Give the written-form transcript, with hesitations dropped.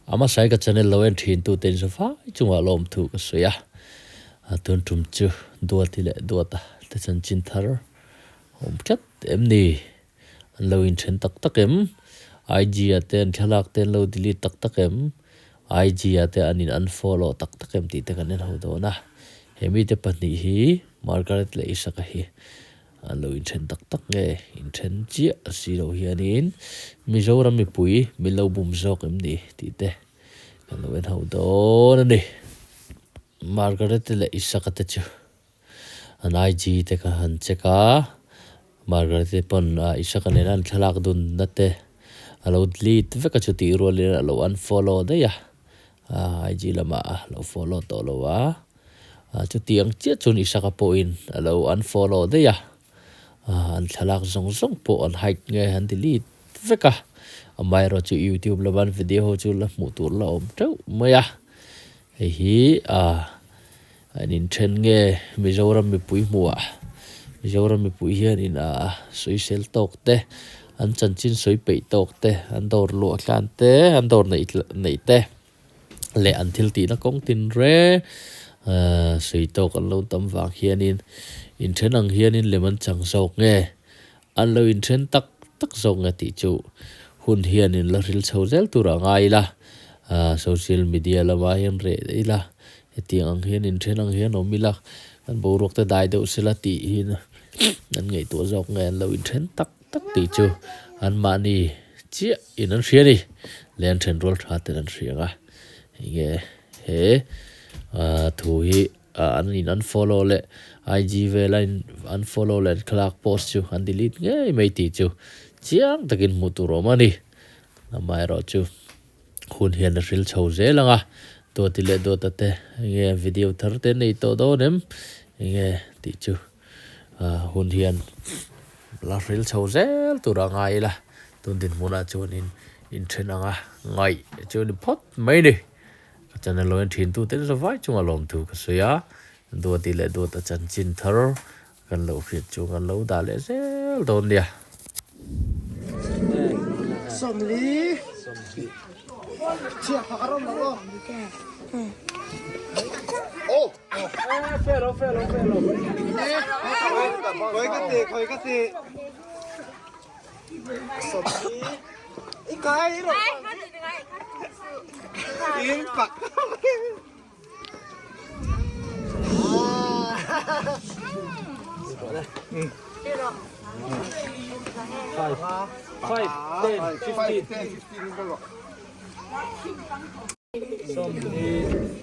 A hmasa hi ka channel lo en thin tu te in zawfai chungah lawmthu ka sawi a, a tun tum chu Duati leh Duata te chanchin thar awm tlat em ni? An lo inthen tak tak em? IG ah te an thlalak te an lo delete tak tak em? IG ah te an in unfollow tak tak em tih te kan en ho dawn a. He mite pahnih hi Margaret leh Isaka hi an lo inthen tak tak nge? Inthen chiah a si lo hianin Mizoram mipui min lo bum zawk em ni tih te kan lo en ho dawn a ni. Margaret leh Isaka te chu An IG te kha han check a, Margaret te pawn Isaka nena an thlalak dun na te a lo delete vek a chutih rualin a lo unfollow daih a, IG lamah a lo follow tawh lo a, chutiang chiah chuan Isaka pawhin a lo unfollow daih a, an thlalak zawng zawng pawh an hide nge an delete vek a, amaherawh chu YouTube lama an video ho chu la hmuh tur la awm teuh mai a, hei hi ah. An inthen nge Mizoram mipui hmuhah Mizoram mipui hianin a sawisel tawk te, an chanchin sawi peih tawk te, an dawr luah tlan te, an dawr neih neih te leh an thil tihna kawng tin reng sawi tawk an lo tam vang hianin inthen ang hianin lem an chang zawk nge an lo inthen tak tak zawk nge tih chu hun hianin la hril chho zel tur a ngai ila social media lamah hian reh ila. Hetiang ang hian inthen ang hian awm ila, kan boruak te dai deuh sela tih hi an ngaihtuah zawk nge an lo inthen tak tak tih chu anmahni chiah in an hria a ni. Leh an then rual tha ten an hria ang a, enge he thu hi an in unfollow leh IG vela in unfollow leh an thlalak post chu an delete ngei mai tih chu chiang takin hmuh tur a awm a ni. Amaherawhchu. Hun hian a hril chho zel ang a, Duati leh Duata te enge video thar te nei tawh dawn em? Enge tih chu hun hian la hril chho zel tur a ngai ila, tun dinhmunah chuanin inthen anga ngaih chu ni phawt mai ni. Ka channel lo en thin tute chu vai chunga lawmthu ka sawi a, Duati leh Duata chanchin thar Kan lo hriat chu kan lo dah leh zel dawn nia. Sawmli. Chhiah phak a rawm lo aw. Oh. Felo felo felo. Khoi ka ti khoi ka ti. Sawmli. I kai ro. In pak. Five, five, ten, fifteen. Sawmhnih.